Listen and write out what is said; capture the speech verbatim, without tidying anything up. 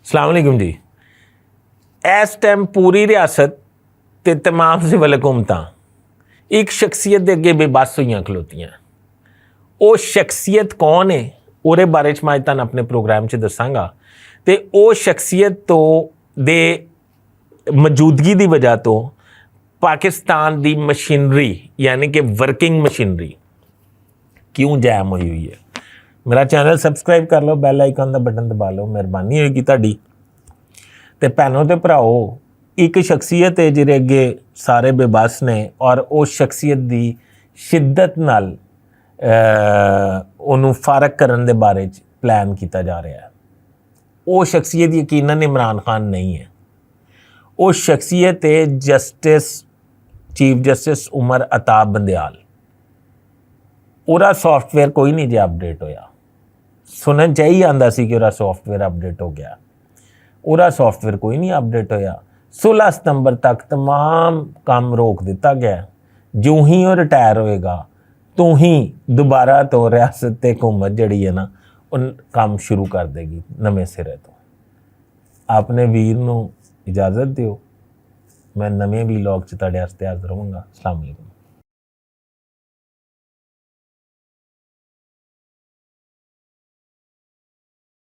السلام علیکم جی۔ اس ٹائم پوری ریاست تے تمام سول حکومتاں ایک شخصیت دے اگے بے بس ہوئیاں کھلوتیاں۔ او شخصیت کون ہے؟ اورے بارے چ میں تہانوں اپنے پروگرام چ دساں گا۔ تے او شخصیت تو دے موجودگی دی وجہ تو پاکستان دی مشینری، یعنی کہ ورکنگ مشینری، کیوں جام ہوئی ہوئی ہے؟ میرا چینل سبسکرائب کر لو، بیل آئیکن دا بٹن دبا لو، مہربانی ہوئے گی تہاڈی۔ تے بھینو تے بھراؤ، ایک شخصیت ہے جہدے اگے سارے بے بس نے، اور اس شخصیت دی شدت نال اونوں فارغ کرن دے بارے چ پلان کیتا جا رہا ہے۔ وہ شخصیت یقیناً عمران خان نہیں ہے۔ وہ شخصیت ہے جسٹس، چیف جسٹس عمر عطا بندیال۔ اورا سافٹ ویئر کوئی نہیں جے اپڈیٹ ہویا۔ سنن چاہی آندا سی کہ اورا سافٹ ویئر اپڈیٹ ہو گیا۔ اورا سافٹ ویئر کوئی نہیں اپڈیٹ ہویا۔ سولہ ستمبر تک تمام کام روک دتا گیا۔ جو ہی وہ ریٹائر ہوئے گا، تو ہی دوبارہ تو ریاست تے حکومت جڑی ہے نا، وہ کام شروع کر دے گی نویں سرے تو۔ اپنے ویر نو اجازت دیو، میں نویں وی لوگ چ تہاڈے واسطے حاضر ہوں گا۔ السلام علیکم۔